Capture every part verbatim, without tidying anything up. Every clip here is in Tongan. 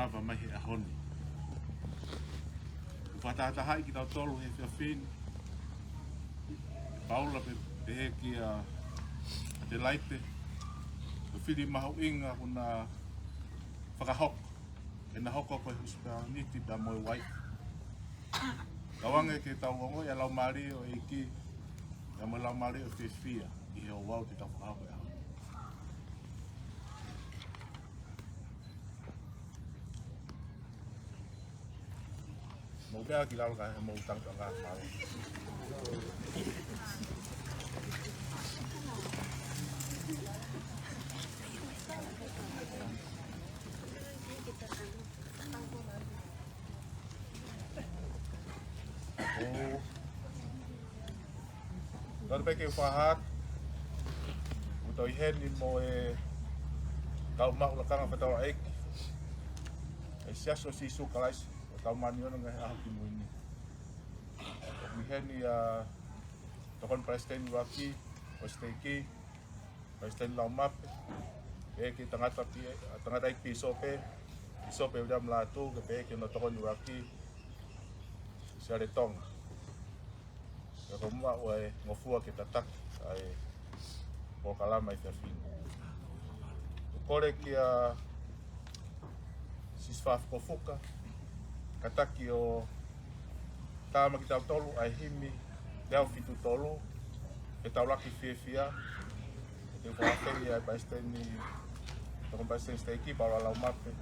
Ava mai he ʻaho ni. ʻOku fakatahatahaʻi kitautolu he efiafi ni ʻe Paula pea pehē kia ʻAtelaite, ko e fili mahuʻinga ʻoku na fakahoko, ʻena hoko ko e husepāniti pea mo e uaifi. Tauange ke tau ongoʻi ʻa e laumālie ʻo e ʻEiki, pea mo e laumālie ʻo e fiefia ʻi he ouau te tau fakahoko he ʻaho ni. Mou meʻa ki lalo kae mou tangutu ʻa e ngaahi mālō. ʻOku tonu pē ke u fakahā atu, ʻoku tau ʻi heni mo e kau maʻu lakanga fakataulaʻeiki ʻa e Siasi ʻo Sīsū Kalaisi ʻo e Kau Māʻoniʻoni ʻi he Ngaahi ʻAho Kimui Ni. ʻOku ʻi heni ʻa e Tokoni Palesiteni ʻUluaki ʻo e siteiki, Palesiteni Laumape, pehē ki he tangata pē, tangataʻeiki pīsope, Pīsope Viliami Lātū, kae pehē ki hono tokoni ʻuluaki, Siale Tonga. Pea ko e maʻu ʻa e ngofua ke tataki ʻa e polokalama he efiafi ni. ʻOku kole kia Sisi Fafiko Fuka, kātaki ʻo tā maʻa kitautolu ʻa e himi teau fitu tolu, Fetaulaki Fiefia, ʻe te u fakafeʻi ʻa e Palesiteni, Tokoni Palesiteni Siteiki, Paula Laumape, ʻi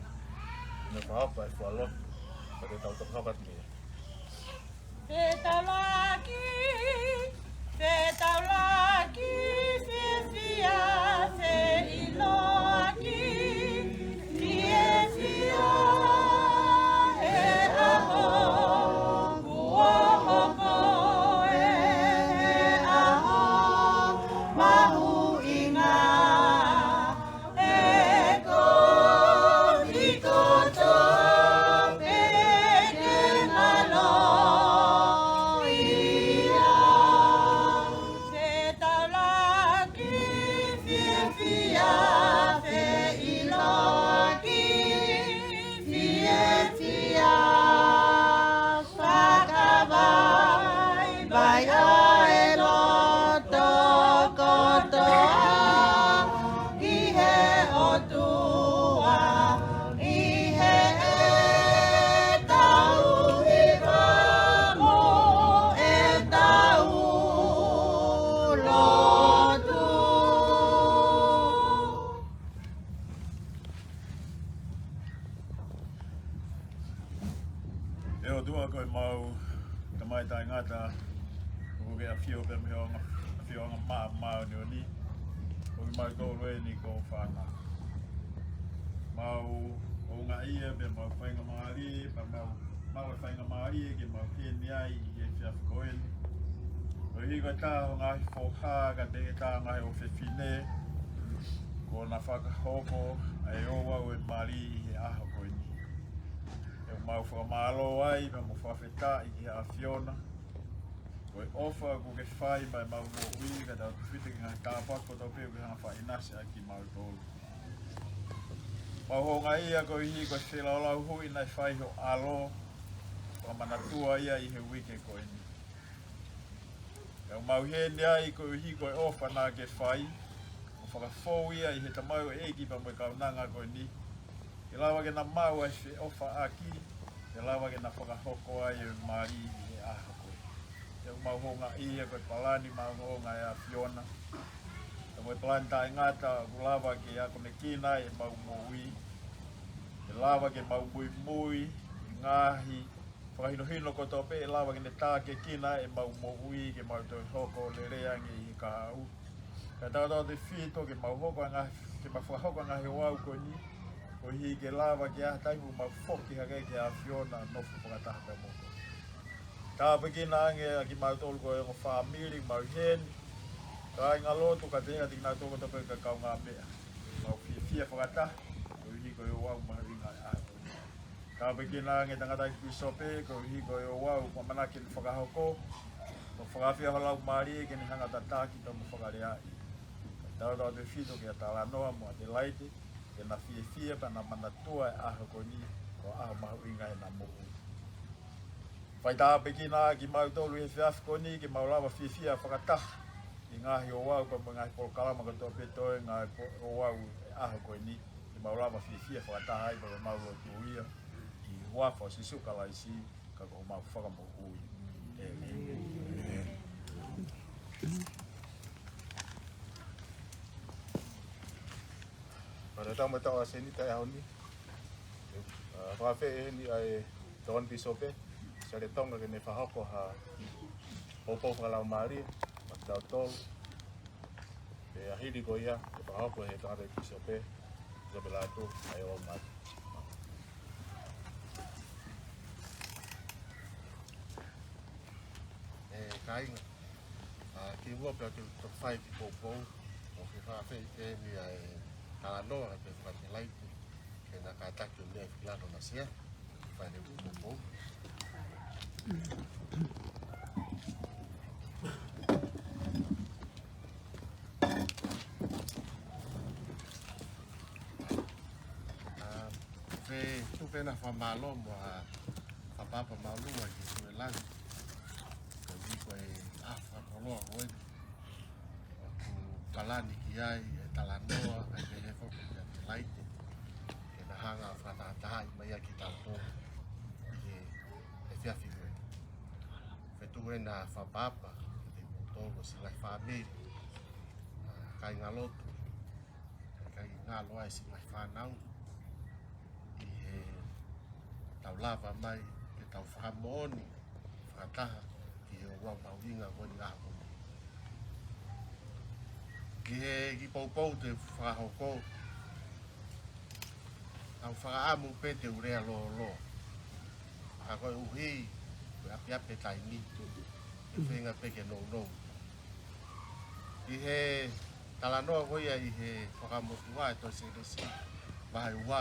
he fakahoko ʻa e fualotu, pea te tau toki hoko atu mei ai. Fetaulaki, fetaulaki, fiefia, feʻiloaki, fiefia, he ʻaho kuo hoko ē, he ʻaho mahuʻinga. He kovi kotoa pē ke ngalo ia. Fetaulaki, fiefia, feʻiloaki, fiefia. Fakavaivai ʻa e loto kotoa ki he ʻOtua, ʻi heʻetau hiva mo ʻetau lotu. ʻE ʻOtua, ko ʻemau Tamai taʻengata, ʻoku ke ʻafio pē mei ho anga, ʻafioʻanga mā-, māʻoniʻoni. ʻOku mau tō lue ni ko fana. Mau houngaʻia pea mau faingamālie, pea mau, mau faingamālie ke mau ʻi heni ai ʻi he efiafi ko eni. Koeʻuhi ko e taha ʻo e ngaahi foha, kae pehē ki he taha ʻo e ngaahi ʻofefine, kuo na fakahoko ʻa e ouau ʻo e mali ʻi he ʻaho ko eni. ʻOku mau fakamālō ai, pea mo fakafetaʻi ki he ʻAfiona. Ko e ʻofa ʻoku ke fai maʻa ʻemau moʻui, kae tautefito ki he ngaahi tāpuaki kotoa pē ʻoku ke hanga ʻo ʻinasi ʻaki kimautolu. Mau houngaʻia koeʻuhi ko e feilaulau huhuʻi naʻe fai ʻe ho ʻAlo, fakamanatua ia ʻi he uike ko eni. ʻOku mau ʻi heni ai koeʻuhi ko e ʻofa naʻa ke fai, ʻo fakafou ia ʻi he tamaioʻeiki pea mo e kaunanga ko eni. Ke lava ke na maʻu ʻa e feʻofaʻaki, ke lava ke na fakahoko ai ʻa e mali ʻi he ʻaho ko eni. ʻOku mau houngaʻia ko e palani maʻongoʻonga ʻa e ʻAfiona, pea mo e palani taʻengata ʻoku lava ke akonekina ai ʻemau moʻui. Ke lava ke mau muimui ʻi he ngaahi fakahinohino kotoa pē ʻe lava ke ne tākiekina ʻemau moʻui ke mau toe hoko lelei ange ʻi he kahaʻu. Kae tautautefito ke mau hoko ʻa e ngaahi, ke mau fakahoko ʻa e ngaahi ouau ko eni, koeʻuhi ke lava ke ʻi ai ha taimi ʻoku mau foki hake ki he ʻAfiona ʻo nofo fakataha pea mo koe. Tāpuekina ange ʻa kimautolu ko e ongo fāmili ʻoku mau ʻi heni, kāingalotu, kae pehē kiate kinautolu kotoa pē ʻoku kaungāmeʻa. Mau fiefia fakataha, koeʻuhi ko e ouau mahuʻinga ʻa e ʻaho. Tāpuekina ange tangataʻeiki pīsope, koeʻuhi ko e ouau kuo ʻamanaki ke ne fakahoko, mo fakaafeʻi ho Laumālie ke ne hanga ʻo tataki pea mo fakaleaʻi. Tautautefito kia Talanoa mo ʻAtelaite, ke na fiefia pea na manatua ʻa e ʻaho ko eni, ko e ʻaho mahuʻinga ʻena moʻui. Fai tāpuekina kimautolu he efiafi ko eni ke mau lava fiefia fakataha ʻi he ngaahi ouau pea mo e ngaahi polokalama kotoa pē, toe ngaahi po-, ouau ʻo e ʻaho ko eni, ke mau lava fiefia fakataha ai pea mau lotua ʻi he huafa ʻo Sīsū Kalaisi, ka ko homau Fakamoʻui. ʻĒmeni. Pea ʻoku tau maʻu ʻa e senita ʻi he ʻaho ni. ʻA, fakaafeʻi heni ʻa e Tokoni Pīsope Siale Tonga ke ne fakahoko ha poupou fakalaumālie maʻatautolu. Pea hili ko ia, ʻe fakahoko ʻe he tangataʻeiki pīsope, Pīsope Lātū, ʻa e ouau mālie. ʻE kāinga, ʻa, kimuʻa pea ke u toki fai e kiʻi poupou, ʻoku ou fie fakaafeʻi pē eni ʻa e talanoa ʻa e Pēpela Telaite, ke na kātaki ʻo meʻa ʻi lalo ʻo na sea, fai e kiʻi poupou. ʻA, fetuʻu pē ʻena fakamālō mo ha fakaʻapaʻapa māʻolunga ki he Tuʻi ʻo e langi. Koeʻuhi ko e ʻaho fakakoloa ko eni ʻoku palani ki ai e talanoa ʻa e Pēpela Telaite, ke na hanga ʻo fakatahatahaʻi mai ʻa kitautolu ʻi he efiafi ko eni. Fetuʻu ʻena fakaʻapaʻapa kiate kimoutolu siʻi ngaahi fāmili, ʻa, kāingalotu, kae ngalo ai siʻi ngaahi fānau, ʻi heʻetau lava mai ke tau fakamoʻoni fakataha ki he ouau mahuʻinga ko eni ʻaho ni. ʻI he kiʻi poupou te u fakahoko, ʻoku ou fakaʻamu pē te u lea lōloa. Ka koeʻuhi ko e ʻapiʻapi e taimi, ʻe feinga pē ke nounou. ʻI he talanoa ko ia ʻi he Fuakava Motuʻa ʻi he tohi Sēnesi vahe ua,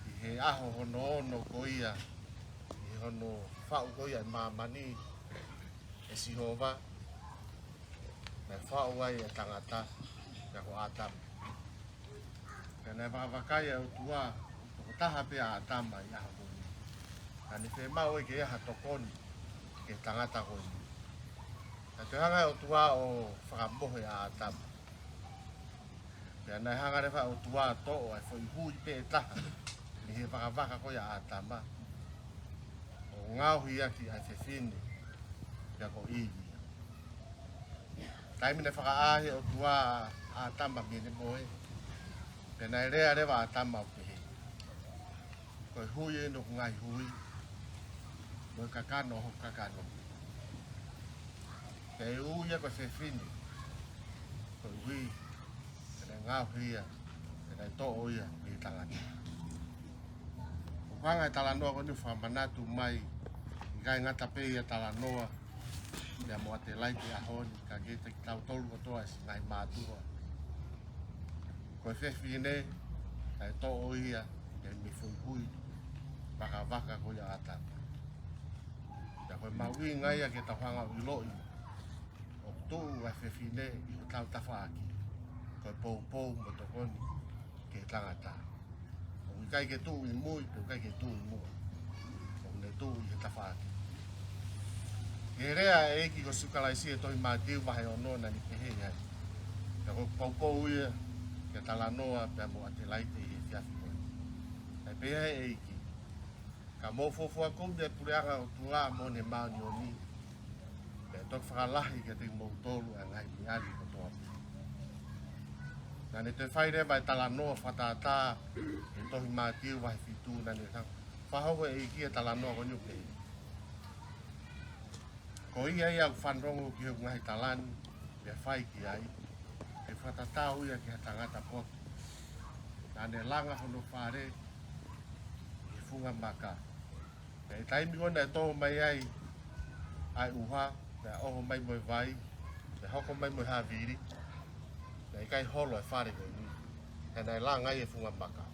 ʻi he ʻaho hono ono ko ia, ʻi hono faʻu ko ia ʻe māmani ʻe Sihova, naʻe faʻu ai e tangata, pea ko ʻĀtama. Pea naʻe vakavakai ʻa e ʻOtua, tokotaha pē ʻa ʻĀtama ʻi he ʻaho ko eni. Naʻa ne fiemaʻu ai ke ʻi ai ha tokoni ki he tangata ko eni. Naʻe toe hanga ʻe he ʻOtua ʻo fakamohe ʻa ʻĀtama. Pea naʻe hanga leva ʻe he ʻOtua ʻo toʻo ʻa e foʻi hui pē ʻe taha mei he vakavaka ko ia ʻa ʻĀtama, ʻo ngaohi ʻaki ʻa e fefine, pea ko ʻIvi ia. Taimi naʻe fakaʻā ai ʻe he ʻOtua ʻa ʻĀtama mei heʻene mohe, pea naʻe lea leva ʻa ʻĀtama ʻo pehē: Ko e hui eni ʻo hoku ngaahi hui, mo e kakano ʻo hoku kakano. Pea ʻe ui ia ko e fefine, koeʻuhi ke ne ngaohi ia, ke ne toʻo ia mei he tangata. ʻOku hanga ʻe he talanoa ko eni ʻo fakamanatu mai, ʻikai ngata pē ʻi he talanoa ia mo ʻAtelaite he ʻaho ni, ka kiate kitautolu kotoa siʻi ngaahi mātuʻa. Ko e fefine, naʻe toʻo ia mei he foʻi hui vakavaka ko ia ʻa ʻĀtama. Pea ko e mahuʻinga ia ke tau hanga ʻo ʻiloʻi ʻoku tuʻu ʻa e fefine ʻi hotau tafaʻaki ko e poupou mo tokoni ki he tangata. ʻOku ʻikai ke tuʻu ʻi mui, pe ʻoku ʻikai ke tuʻu ʻi muʻa. ʻOku ne tuʻu ʻi he tafaʻaki. ʻI he lea ʻa e ʻEiki ko Sīsū Kalaisi ʻi he tohi Mātiu vahe ono, naʻa ne pehē ai. Pea ko e poupou ia ki he talanoa pea mo ʻAtelaite ʻi he efiafi ko eni. Naʻe pehē ʻe he ʻEiki: Ka mou fuofua kumi ʻa e puleʻanga ʻo e ʻOtua mo ʻene māʻoniʻoni, pea ʻe toki fakalahi kiate kimoutolu ʻa e ngaahi meʻa ni kotoa pē. Naʻa ne toe fai leva e talanoa fakatātā ʻi he tohi Mātiu vahe fitu, naʻa ne hanga ʻo fakahoko ʻe he ʻEiki e talanoa ko eni ʻo pehē: Ko ia ia ʻoku fanongo ki hoku ngaahi tala ni, pea fai ki ai, ʻe fakatatau ia ki ha tangata poto naʻa ne langa hono fale ʻi he funga maka. Pea ʻi he taimi ko ē naʻe tō mai ai ʻa e ʻuha, pea ʻoho mai mo e vai, pea hoko mai mo e havili, pea ʻikai holo e fale ko eni, he naʻe langa ai e funga maka.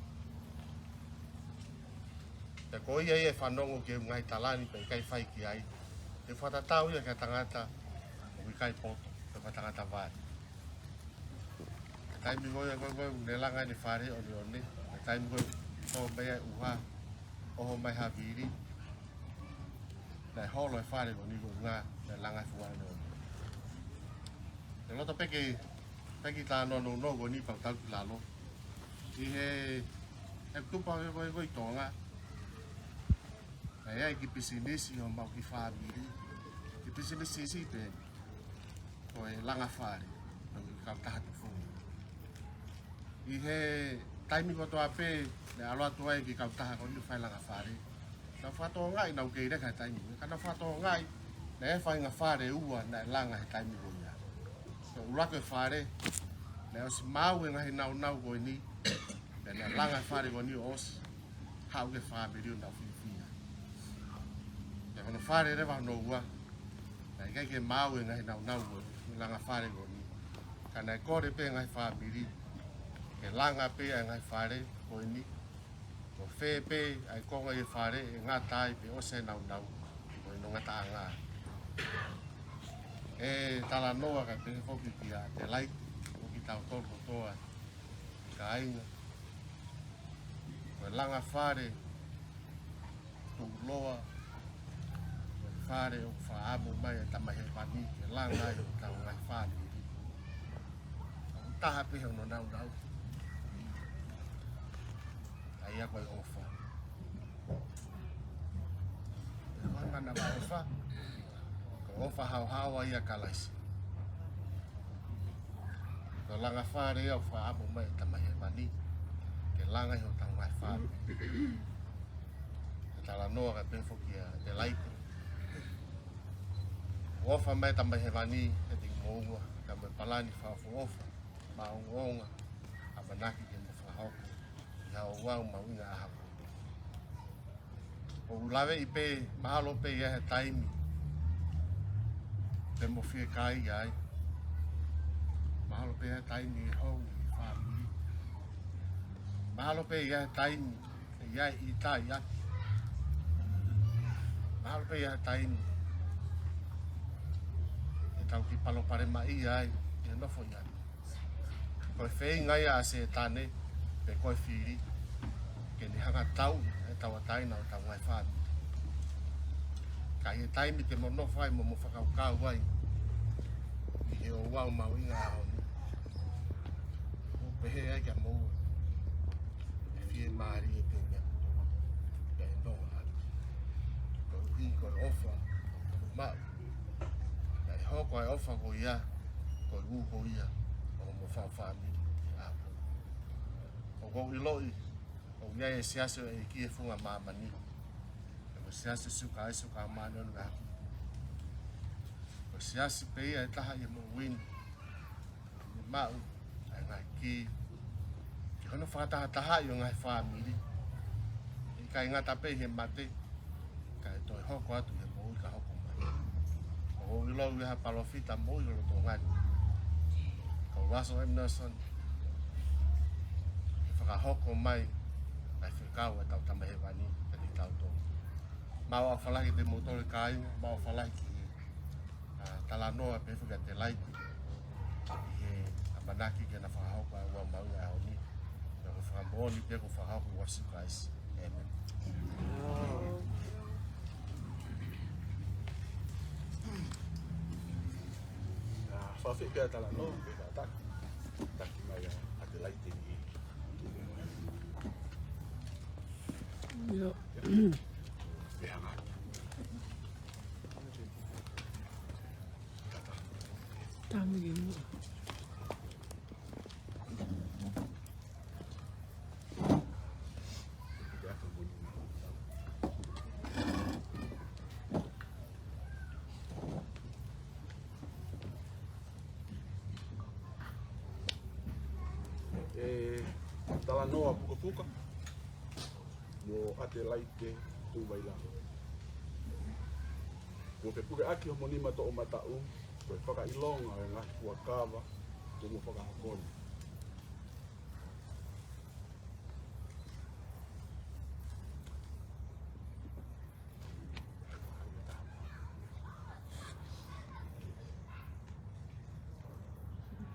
Pea ko ia ia ʻe fanongo ki hoku ngaahi tala ni, pea ʻikai fai ki ai, ʻe fakatatau ia ki ha tangata ʻoku ʻikai poto, pe ko ha tangata vai. Taimi ko ia ko ē, ko ē naʻe langa ai ʻene fale ʻoneʻone, taimi ko ē tō mai ai e ʻuha, ʻoho mai ha vili, naʻe holo e fale ko eni ko e ʻuhinga naʻe langa e fuʻu ʻaho ni. Te u loto pē ke, pē ke talanoa nounou ko eni pea u tau ki lalo. ʻI he, he tupa ko ē ko ē ʻi Tonga, naʻe ʻi ai e kiʻi pisinisi ʻo homau kiʻi fāmili. Kiʻi pisinisi siʻi pē, ko e langa fale, ʻo e kiʻi kautaha tufunga. ʻI he taimi kotoa pē naʻe ʻalu atu ai e kiʻi kautaha ko eni ʻo fai e langa fale, naʻa nau fakatokangaʻi, naʻa nau kei leka he taimi ko ē, ka naʻa nau fakatokangaʻi naʻe ʻi ai e faʻahinga fale ʻe ua naʻe langa he taimi ko ia. Ko e ʻuluaki e fale, naʻe ʻosi maau e ngaahi nāunau ko eni, pea naʻe langa e fale ko eni ʻo ʻosi, haʻu ki he fāmili ʻo nau fiefia. Pea ko hono fale leva hono ua, naʻe ʻikai ke maau e ngaahi nāunau ko ē, langa fale ko eni. Ka naʻe kole pē e ngaahi fāmili ke langa pē ʻa e ngaahi fale ko eni, ko fē pē ʻa e konga ʻi he fale ʻe ngata ai pea ʻosi e nāunau ʻo e nonga taʻanga. ʻE talanoa kae pehē foki kia Adelaide, mo kitautolu kotoa, kāinga, ko e langa fale tuʻuloa, ko e fale ʻoku fakaʻamu mai e Tamai Hēvani ke langa ai hotau ngaahi fāmili. Taha pē hono nāunau, ʻa ia ko e ʻofa. Ko e mana ʻo e ʻofa, ko e ʻofa haohaoa ia ʻa Kalaisi. Ko e langa fale ia ʻoku fakaʻamu mai e Tamai Hēvani ke langa ai hotau ngaahi fāmili. ʻE talanoa kae pehē foki kia Adelaide, ʻofa mai e Tamai Hēvani kiate kimoua, ka mo e palani fakaʻofoʻofa, maʻongoʻonga, ʻamanaki ke mo fakahoko ʻi ha ouau mahuʻinga ʻaho. ʻOku ou laveʻi pē, mahalo pē ʻe ʻi ai ha taimi te mo fiekaia ai. Mahalo pē ʻe ʻi ai ha taimi ʻe hou e fāmili. Mahalo pē ʻe ʻi ai ha taimi ʻe ʻi ai e ʻitāiaki. Mahalo pē ʻe ʻi ai ha taimi ʻe tau kiʻi palopalemaʻia ai ʻi he nofo ʻi ai. Ko e feinga ia ʻa Sētane, pe ko e fili, ke ne hanga ʻo tauʻi e tauʻatāina ʻo hotau ngaahi fāmili. Ka ʻi he taimi te mo nofo ai mo mo fakakaukau ai ʻi he ouau mahuʻinga ʻaho ni, ʻoku ou pehē ai kia moua, ʻe fiemālie pē meʻa kotoa pē ʻe nonga atu. Koeʻuhi ko e ʻofa ʻoku maʻu. Naʻe hoko ʻa e ʻofa ko ia ko e uho ia ʻo hoʻomo fāmili ʻi he ʻaho. ʻOku ou ʻiloʻi ʻoku ʻi ai e siasi ʻo e ʻEiki he funga māmani. Ko e siasi Sīsū Kalaisi ʻo e Kau Māʻoniʻoni ʻi he Ngaahi ʻAho Kimui. Ko e siasi pē ia ʻe taha ʻi he moʻui ni ʻoku ne maʻu ʻa e ngaahi kī ki hono fakatahatahaʻi ʻo e ngaahi fāmili. ʻIkai ngata pē ʻi he mate, kae toe hoko atu ʻi he moʻui ka hoko mai. ʻOku ou ʻiloʻi ʻoku ʻi ai ha palōfita moʻui lolotonga ni, ko Russell M. Nelson, ke fakahoko mai ʻa e fekau ʻa ʻetau Tamai Hēvani kiate kitautolu. Mau ʻofa lahi kiate kimoutolu kāinga, mau ʻofa lahi ki he, ʻa, talanoa pehē foki ʻa Adelaide, ʻi he ʻamanaki ke na fakahoko ʻa e ouau mahuʻinga ʻaho ni. Pea ko e fakamoʻoni pē kuo fakahoko ʻi he huafa ʻo Sīsū Kalaisi. ʻĒmeni. ʻA, fafē pē ʻa e talanoa, pea kātaki, taki mai ʻa Adelaide ni. ʻIo. Pea hanga. Tami ke mua. ʻE, talanoa pukapuka mo Adelaide Tuʻivailangi. Kuo ke puke ʻaki homo nima toʻomataʻu, ko e fakaʻilonga ʻo e ngaahi fuakava kuo mo fakahoko ni.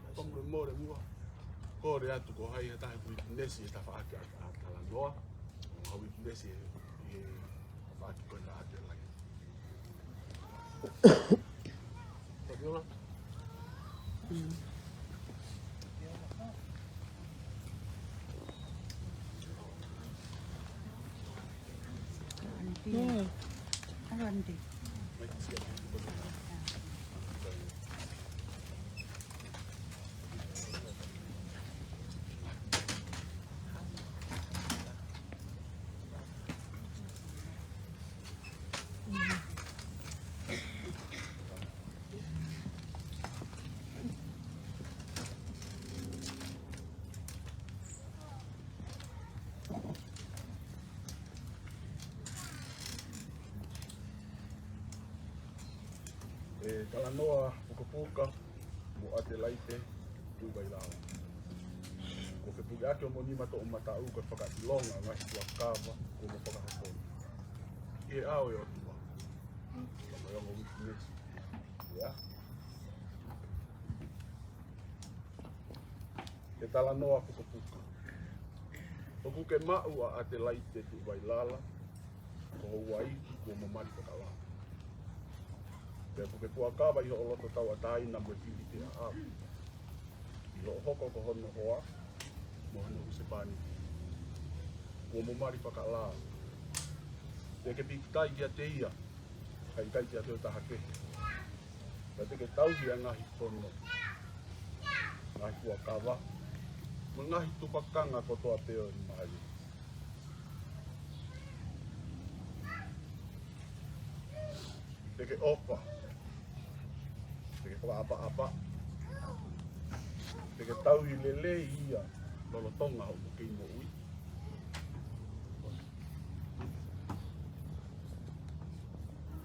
Fakamolemole muʻa, kole atu ko hai ha taha ʻoku ʻi ai e uitinesi he tafaʻaki ʻa, ʻa e talanoa. Ko ha uitinesi he, he ʻE Talanoa Pukapuka mo ʻAtelaite Tuʻivailala. Kuo ke puke ʻaki homo nima toʻomataʻu ko e fakaʻilonga ʻo e ngaahi fuakava kuo mo fakahoko ʻi he ʻao ʻo e ʻOtua. Ka mo e ongo witness. ʻIa. ʻE Talanoa Pukapuka. ʻOku ke maʻu ʻa ʻAtelaite Tuʻivailala ko ho uaifi kuo mo mali fakalao. Pea ʻoku ke fuakava ʻi hoʻo loto tauʻatāina mo e fili te aʻau, ʻi hoʻo hoko ko hono hoa mo hono husepāniti kuo mo mali fakalao. Te ke pīkitai kiate ia, kae ʻikai kiate ha taha kehe. Pea te ke tauhi ʻa e ngaahi fono, ngaahi fuakava, mo e ngaahi tupakanga kotoa pē ʻo e mali. Te ke ʻofa, te ke fakaʻapaʻapa, te ke tauhi lelei ia lolotonga hoʻomo kei moʻui.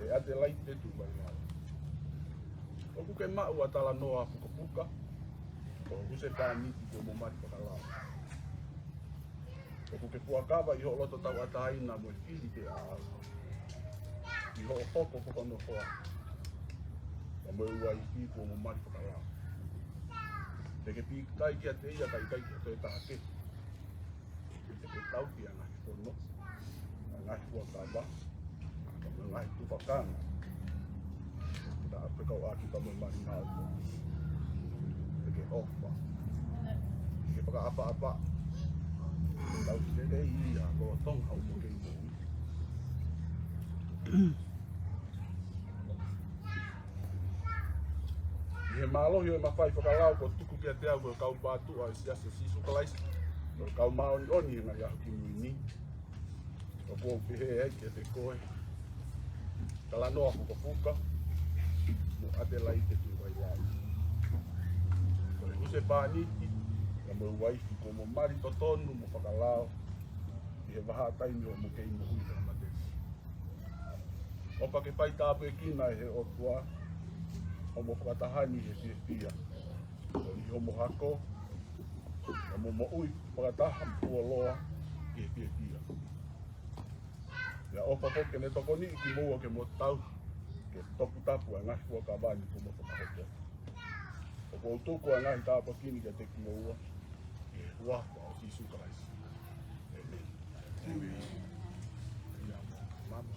ʻE ʻAtelaite Tuʻivailala. ʻOku ke maʻu ʻa Talanoa Pukapuka ko ho husepāniti kuo mo mali fakalao. ʻOku ke fuakava ʻi hoʻo loto tauʻatāina mo e fili te aʻau, ʻi hoʻo hoko ko hono hoa, pea mo e uaifi kuo mo mali fakalao. Te ke pīkitai kiate ia, kae ʻikai kiate ha taha kehe. Te ke tauhi ʻa e ngaahi fono, ʻa e ngaahi fuakava, mo e ngaahi tupakanga. Pea ʻoku ke kau ʻaki pea mo e mali maʻu. Te ke ʻofa, te ke fakaʻapaʻapa, te ke tauhi lelei ia lolotonga hoʻomo kei moʻui. ʻI he mālohi ʻo e mafai fakalao kuo tuku kiate au ko e kau mātuʻa ʻo e Siasi ʻo Sīsū Kalaisi ʻo e Kau Māʻoniʻoni ʻi he Ngaahi ʻAho Kimui Ni, ʻoku ou pehē ai kiate koe, Talanoa Pukapuka mo ʻAtelaite Tuʻivailala, ko e husepāniti pea mo e uaifi kuo mo mali totonu mo fakalao ʻi he vahaʻa taimi ʻo hoʻomo kei moʻui ʻi he mateaki. ʻOfa ke faitāpuekina ʻe he ʻOtua hoʻomo fakataha ni ʻi he fiefia, ʻo ʻi hoʻomo hako, hoʻomo moʻui fakataha mo fuoloa ʻi he fiefia. Pea ʻofa foki ke ne tokoniʻi kimoua ke mo tauhi ke toputapu ʻa e ngaahi fuakava ni kuo mo fakahoko. ʻOku ou tuku ʻa e ngaahi tāpuaki ni kiate kimoua ʻi he huafa ʻo Sīsū Kalaisi. ʻĒmeni. ʻĒmeni. ʻIa, mama.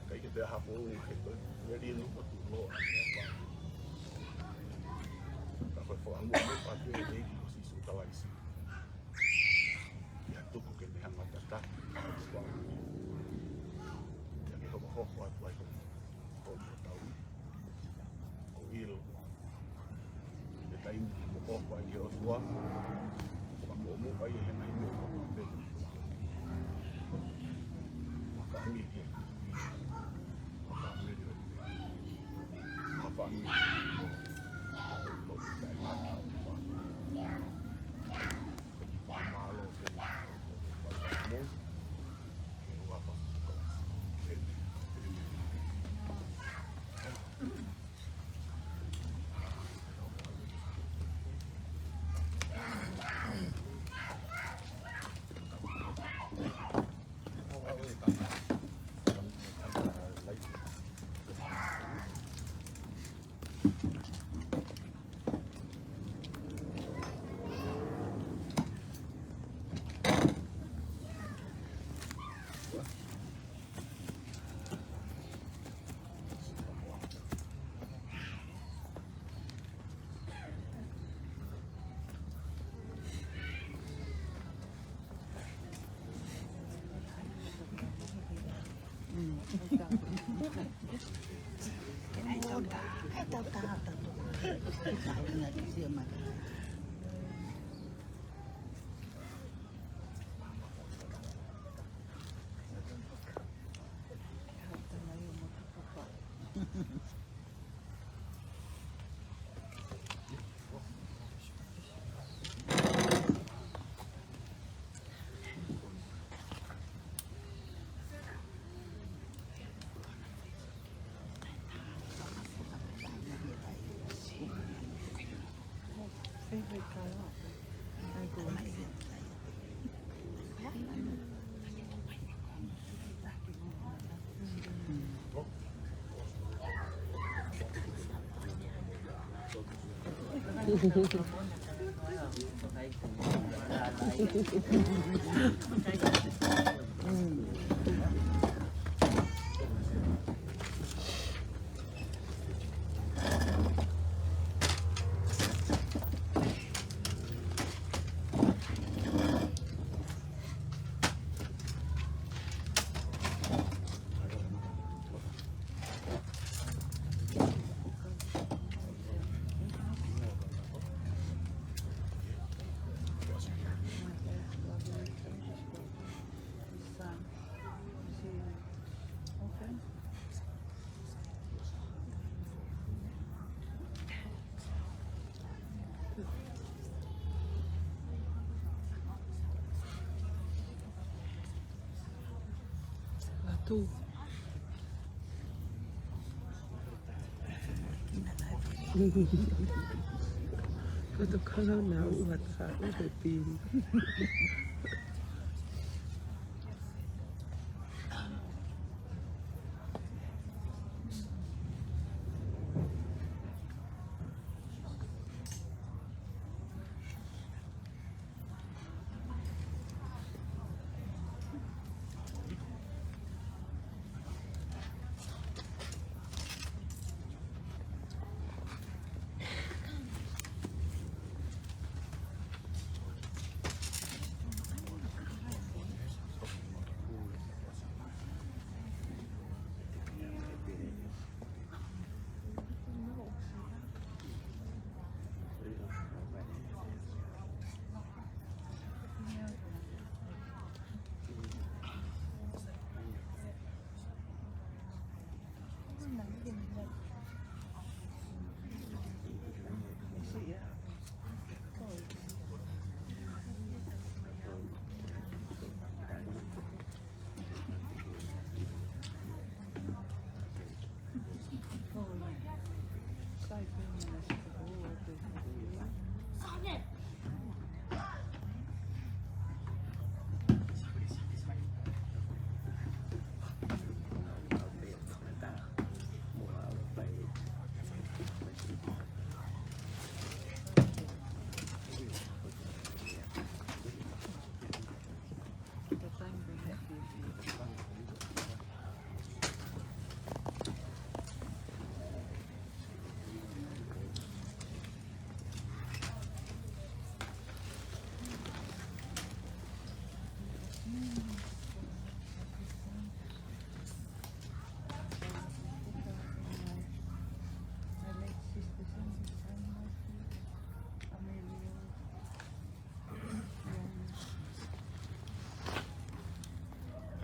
Kai ke te aha foʻou ngā he koe, weli e nuka tu loa. Ka ko e fakamuʻomuʻa pē ʻEiki ko Sīsū Kalaisi. Hoko atu ai ko, ko, ko tau, ko ilo. He taimi ʻoku hoko ai ki he ʻOtua, ʻoku mou ʻai he ngaahi meʻa ʻoku pehē. Maka ni ke. Maka ni ke. Maka ni ke. Ko e tokanga naʻa ʻoku ʻatā ʻo e pili.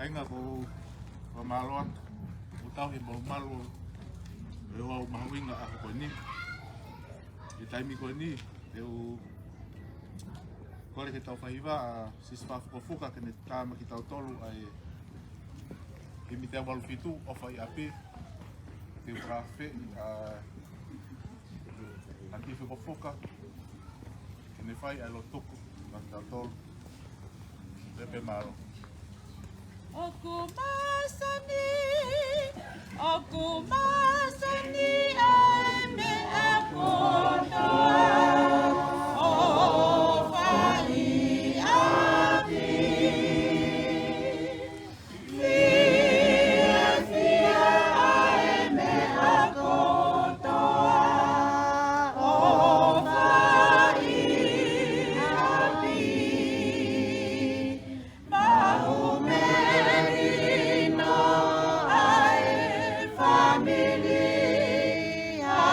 Kāinga, ʻoku ou fakamālō atu, ʻoku tau he mau malu, ʻe ua u mahuʻinga ʻaho ko eni. ʻI he taimi ko eni, te u kole ke tau faiva ʻa Sisi Fafukofuka ke ne tā maʻa kitautolu ʻa e himi teau valu fitu, ʻOfa ʻi ʻApi. Te u fakafeʻiloaki ʻa ʻAniti Fukofuka ke ne fai ʻa e lotu tuku maʻa kitautolu. Pepe mālō. ʻOku māsani, ʻoku māsani ʻa e meʻa kotoa, ʻofa ʻi ʻApi. Fiefia ʻa e meʻa kotoa, ʻofa ʻi ʻApi. Maʻu melino ʻa e fāmili, ʻa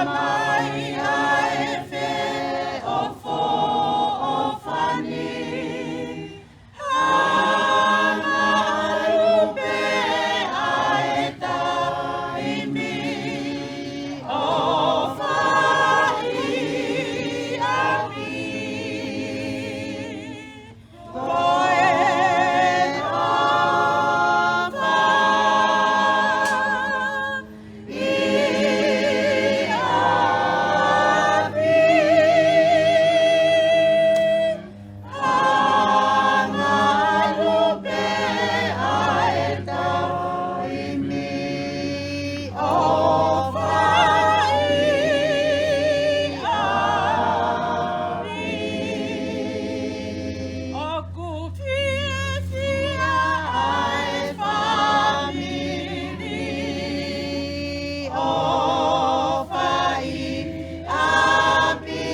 mai ʻa e feʻofoʻofani. Hanga ʻalu pē ʻa e taimi, ʻofa ʻi ʻApi. Ko e ʻofa ʻi ʻApi. Hanga ʻalu pē ʻa e taimi, ʻofa ʻi ʻApi. ʻOku fiefia ʻa e fāmili, ʻofa ʻi ʻApi.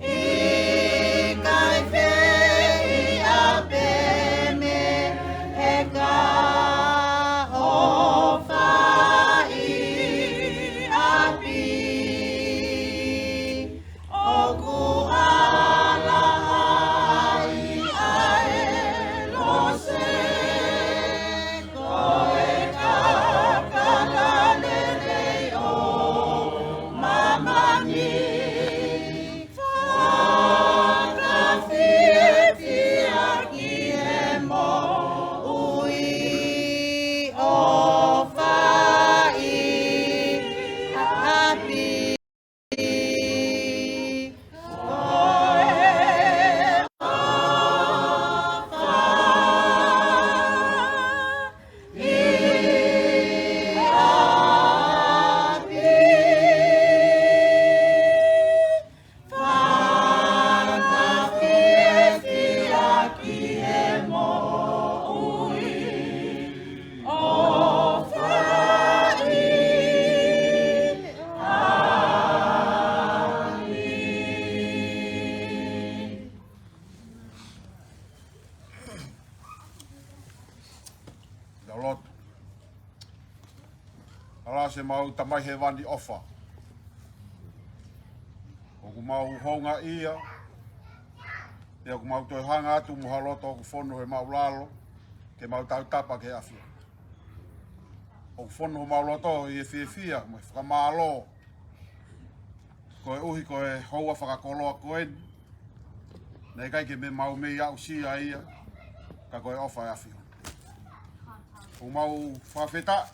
ʻIkai fehiʻa pe meheka, ʻofa ʻi ʻApi. ʻOku ʻalā ai ʻa e lose, ko e kakala lelei ʻo māmani. Fakafiefia ki he moʻui, ʻofa ʻi ʻApi. Tau lotu. ʻAlā, ʻemau Tamai Hēvani ʻofa, ʻoku mau houngaʻia, pea ʻoku mau toe hanga atu mo ha loto ʻoku fonu he māʻulalo, ke mau tautapa ki he ʻAfiona. ʻOku fonu homau loto ʻi he fiefia mo e fakamālō, koeʻuhi ko e houa fakakoloa ko eni, naʻe ʻikai ke mau mei aʻusia ia, ka ko e ʻofa ʻa e ʻAfiona. ʻOku mau fakafetaʻi,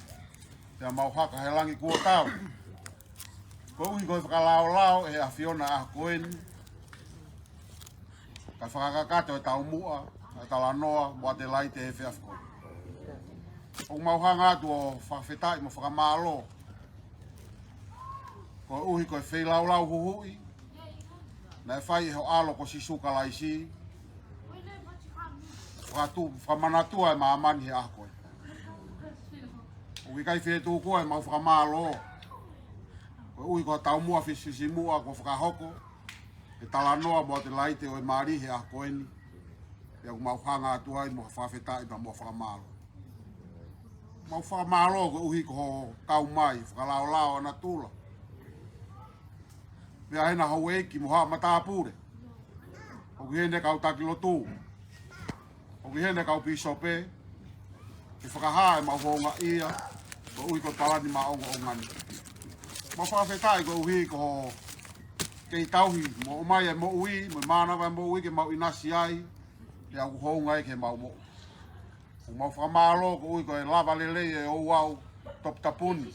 pea mau haka he langi kuo tau, koeʻuhi ko e fakalaolao ʻe he ʻAfiona ʻa e ʻaho ko eni, kae fakakakato e taumuʻa, ʻa e talanoa mo ʻAtelaite he efiafi ko eni. ʻOku mau hanga atu ʻo fakafetaʻi mo fakamālō, koeʻuhi ko e feilaulau huhuʻi naʻe fai ʻe ho ʻAlo ko Sīsū Kalaisi, fakatu-, fakamanatua e māmani he ʻaho ko eni. ʻOku ʻikai fie tūkua ʻemau fakamālō, koeʻuhi ko e taumuʻa fisifisimuʻa kuo fakahoko, he talanoa mo ʻAtelaite ʻo e mali he ʻaho ko eni, pea ʻoku mau hanga atu ai mo e fakafetaʻi pea mo e fakamālō. Mau fakamālō koeʻuhi ko hoʻo kau mai, fakalaolao ʻa natula. Pea ʻi heʻena houʻeiki mo haʻa matāpule. ʻOku ʻi heni e kau taki lotu. ʻOku ʻi heni e kau pīsope ke fakahā ʻemau houngaʻia koeʻuhi ko e palani maʻongoʻonga ni. Mau fakafetaʻi koeʻuhi ko hoʻo kei tauhi mo ʻomai e moʻui mo e mānava e moʻui ke mau ʻinasi ai, pea ʻoku hounga ai ke mau moʻui. ʻOku mau fakamālō koeʻuhi ko e lava lelei e ouau toputapu ni,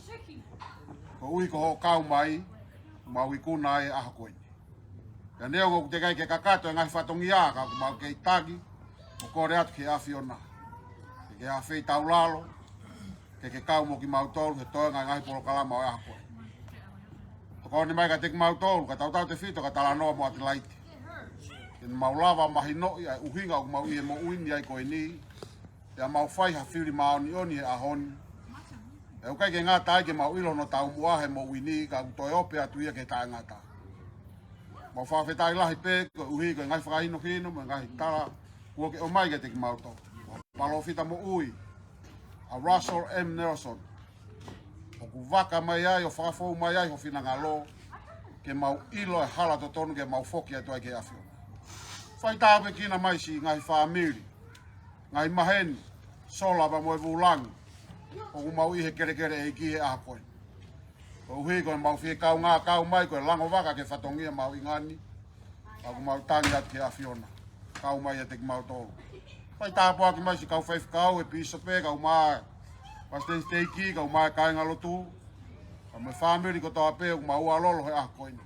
koeʻuhi ko hoʻo kau mai, mau ikuna ai e ʻaho ko eni. Pea neongo ʻoku teʻeki ai ke kakato e ngaahi fatongia, ka ʻoku mau kei tangi mo kole atu ki he ʻAfiona ke ke afeitaulalo, ke ke kau mo kimautolu he toenga e ngaahi polokalama ʻo e ʻaho ko eni. Tokoni mai kiate kimautolu, ka tautautefito ka Talanoa mo ʻAtelaite, ke mau lava mahinoʻi ʻa e ʻuhinga ʻoku mau ʻi he moʻui ni ai ko eni, pea mau fai ha fili māʻoniʻoni he ʻaho ni. ʻE ʻikai ke ngata ai ke mau ʻilo hono taumuʻa he moʻui ni, ka ʻoku toe ope atu ia ke taʻengata. Mau fakafetaʻi lahi pē koeʻuhi ko e ngaahi fakahinohino mo e ngaahi tala kuo ke ʻomai kiate kimautolu. Palōfita moʻui ʻa Russell M. Nelson, ʻoku vaka mai ai ʻo fakafou mai ai ho finangalo ke mau ʻilo e hala totonu ke mau foki atu ai ki he ʻAfiona. Fai tāpuekina mai siʻi ngaahi fāmili, ngaahi maheni, sola pea mo e vūlangi ʻoku mau ʻi he kelekele ʻeiki he ʻaho ko eni. Koeʻuhi ko ʻemau fie kaungā kau mai ko e lango vaka ki he fatongia mahuʻinga ni, ʻoku mau tangi atu ki he ʻAfiona, kau mai ʻiate kimautolu. Fai tāpuaki mai siʻi kau faifekau, e pīsope, kau mai palesiteni siteiki, kau mai kāingalotu, kau mai fāmili kotoa pē ʻoku mau ʻalolo he ʻaho ko eni.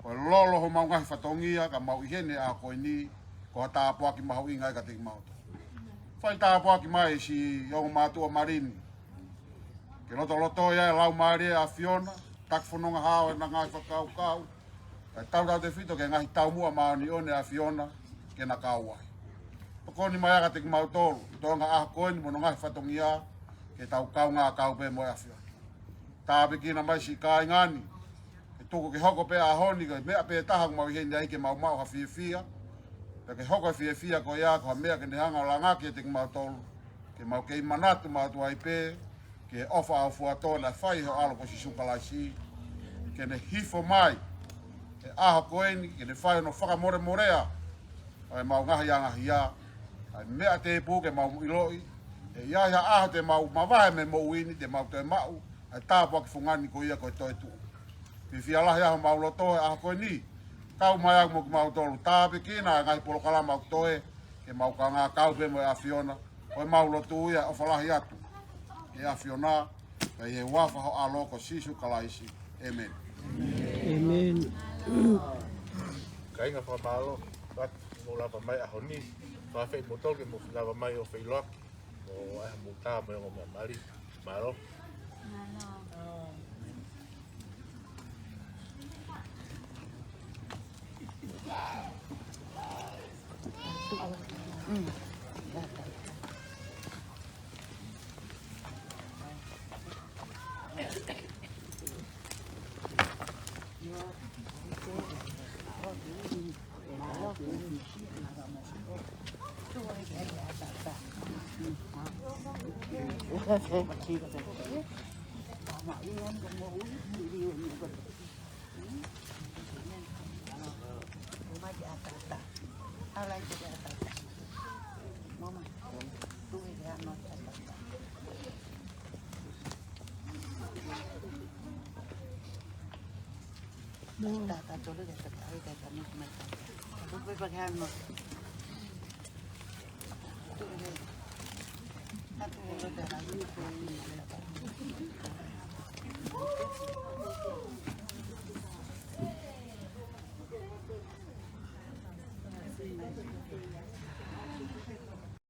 Ko e lolo homau ngaahi fatongia ka mau ʻi heni he ʻaho ko eni, ko ha tāpuaki mahuʻinga ia kiate kimautolu. Fai tāpuaki mai siʻi ongo mātuʻa mali ni, ke lotolotoi ai e Laumālie ʻo e ʻAfiona, taki fononga hao ʻena ngaahi fakakaukau, kae tautautefito ki he ngaahi taumuʻa māʻoniʻoni ʻa e ʻAfiona ke na kau ai. Tokoni mai ā kiate kimautolu, toenga e ʻaho ko eni mo hono ngaahi fatongia, ke tau kaungā kau pē mo e ʻAfiona. Tāpuekina mai siʻi kāinga ni, ke tuku ke hoko pē e ʻaho ni ko e meʻa pē taha ʻoku mau ʻi heni ai ke mau maʻu ha fiefia, pea ke hoko e fiefia ko ia ko ha meʻa ke ne hanga ʻo langaki kiate kimautolu, ke mau kei manatu maʻu atu ai pē ki he ʻofa ʻaufuatō naʻe fai ʻe ho ʻAlo ko Sīsū Kalaisi, ke ne hifo mai he ʻaho ko eni, ke ne fai hono fakamolemoleʻi ʻemau ngaahi angahia, ʻa e meʻa tēpū ke mau ʻiloʻi, ʻe ʻi ai ha ʻaho te mau mavahe mei he moʻui ni, te mau toe maʻu ʻa e tāpuaki fungani ko ia ko e toetuʻu. Fiefia lahi ʻa homau loto he ʻaho ko eni, kau mai au mo kimautolu. Tāpuekina e ngaahi polokalama ʻoku toe, ke mau kaungā kau pē mo e ʻAfiona. Ko ʻemau lotu ia, ʻofa lahi atu ki he ʻAfiona, pea ʻi he huafa ho ʻAlo ko Sīsū Kalaisi. ʻĒmeni. ʻĒmeni. Kāinga, fakamālō atu hoʻomou lava mai he ʻaho ni. Fakafetaʻi kimoutolu ke mou lava mai ʻo feʻiloaki mo e ʻaho mou tā mo e ongo meʻa mali. Mālō.